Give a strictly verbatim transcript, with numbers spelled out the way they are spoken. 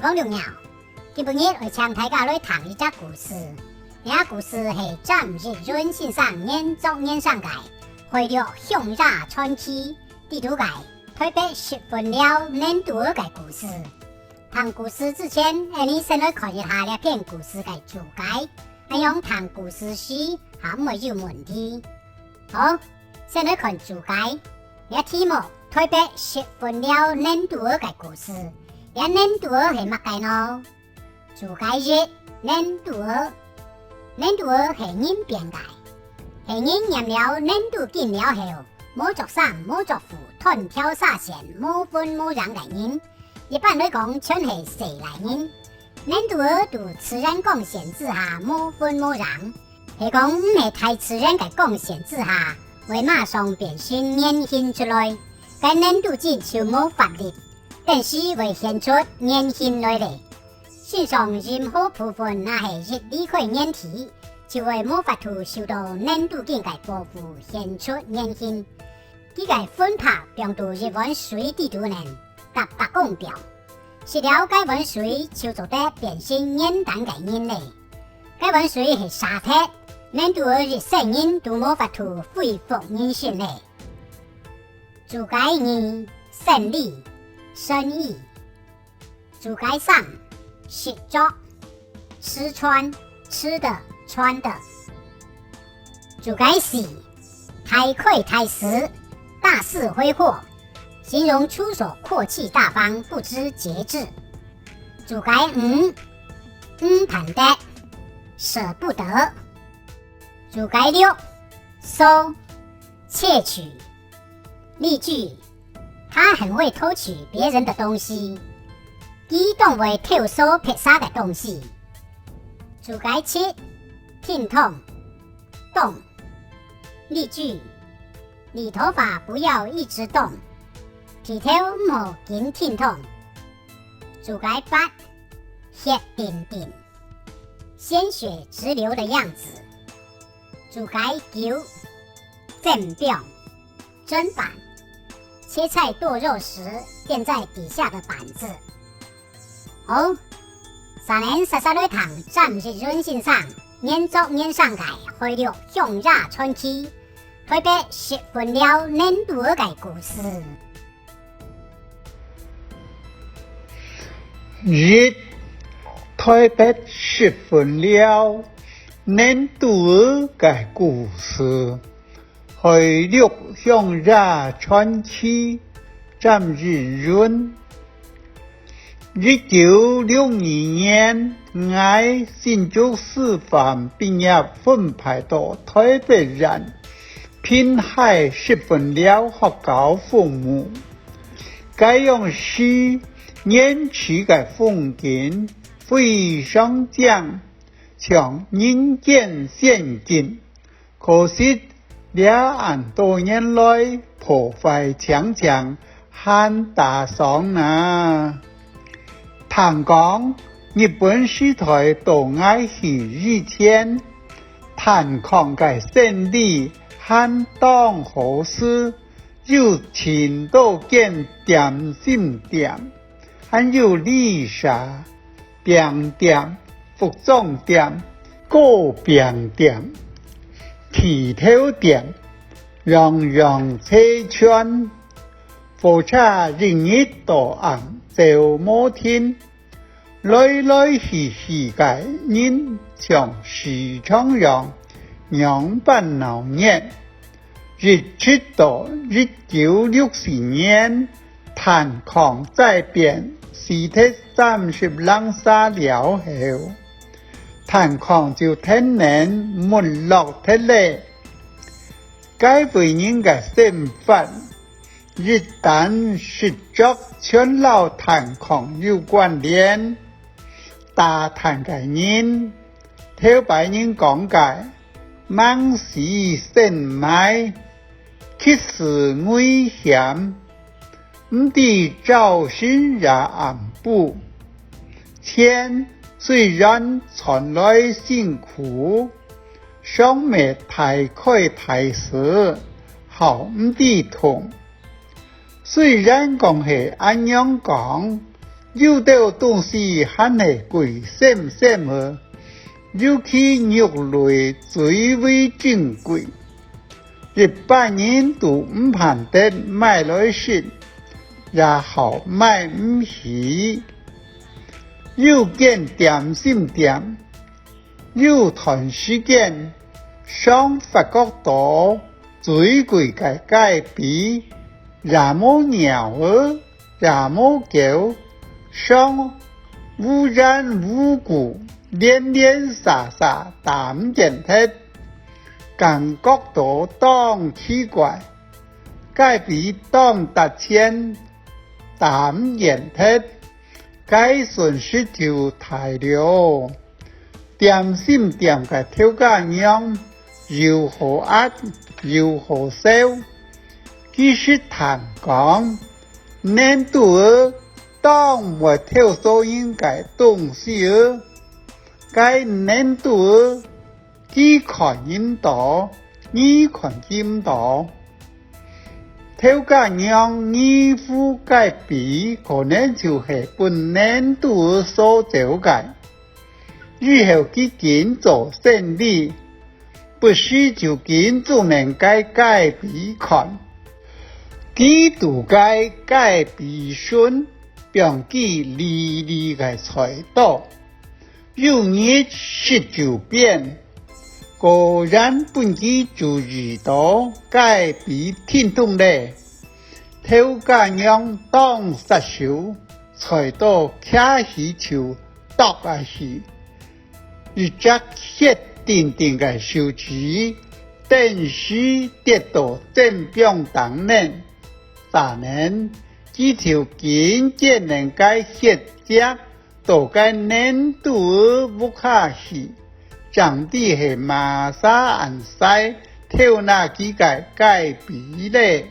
講六鳥，今晡日愛請大家來聽一隻故事。這故事係詹益雲先生原作原聲个《海陸鄉野傳奇》裡肚个台北十分寮寧都仔个故事。聽故事之前，𠊎俚先來看一下這篇故事个註解，恁樣聽故事時，還毋會有問題。好，先來看註解。這題目：台北十分寮寧都仔个故事。這寧都仔係麼个呢？註解一：寧都仔。寧都仔係人編个，係人唸了寧都經了後，無著衫、無著褲，斷條紗線，無魂無影个人。一般來講，全係細賴人。寧都仔在自然光線之下無魂無影，係講毋係大自然个光線之下，會馬上變成原形出來，該寧都經就無法力，等時會現出原形來咧。身上任何部分若係一離開原體，就會無法度受到寧都經个保護，現出原形。佢个魂魄放到一碗水裡肚呢，搭伯公放，食了該碗水就做得變成原旦个人咧。該碗水係沙忒，寧都仔一生人都無法度恢復人身咧。註解二：生理，生意。註解三：食著，吃穿，吃的，穿的。註解四：大開大使，大肆揮霍，形容出手闊氣大方，不知節制。註解五：毋盼得，捨不得。註解六：搜，竊取。例句：他很會偷取別人的東西。佢當會偷搜別儕个東西。註解七：停動，動。例句：理頭髮不要一直動，剃頭毋好緊停動。註解八：血淋淋，鮮血直流的樣子。註解九：砧枋，砧板，切菜剁肉時墊在底下的板子。好，續等煞煞來聽詹益雲先生原作原聲个《海陸鄉野傳奇》，台北十分寮寧都仔个故事。一、台北十分寮寧都仔个故事。 《海陸鄉野傳奇》，詹益雲。一九六二年，𠊎新竹師範畢業分派到台北縣，濱海十分寮學校服務。該央時，原始个風景非常靚，像人間仙境。 可惜，這恁多年來破壞淨淨，還打爽哪。聽講，日本時代到𠊎去以前，炭礦个生理還當好勢， 有盡多間點心店，還有旅社、餅店、服裝店、糕餅店、剃頭店，樣樣齊全。火車一日到暗走無停， 來來去去个人像市場樣，仰般鬧熱。一直到一九六四年，炭礦災變，死忒三十零儕了後，炭礦就停等沒落忒咧。該位人个生活， 一旦食著全摎炭礦有關聯。打炭个人，頭擺人講个，吂死先埋，極是危險，毋知朝晨也暗晡。錢雖然賺來辛苦， 上尾大開大使，好毋知痛。雖然講係恁樣講，有兜東西還係貴蔘蔘仔，尤其肉類最為珍貴，一般人都毋盼得買來食，也好買毋起。有間點心店，有段時間，常發覺到最貴个雞髀，也無貓仔， 也無狗，常無緣無故，零零散散打毋見忒，感覺到當奇怪。雞髀當值錢，打毋見忒，該損失就大了。 點心店个頭家娘又好閼又好笑，佢識聽講，寧都仔當毋會偷挲人个東西仔，該寧都仔佢看人到，你看佢毋到。頭家娘疑狐雞髀可能就係分寧都仔挲走个。 以後佢緊做生理，不時就緊注等該雞髀看。佢佇該雞髀脣放支利利个菜刀，有日食晝邊，果然分佢注意到雞髀停動咧。頭家娘當煞手，菜刀擎起就剁下去。 一隻血淋淋个手指，頓時跌到砧枋頂面。續等，佢就緊撿等該血跡，到該寧都仔屋下去，正知係麼儕恁衰，偷拿佢个雞髀咧。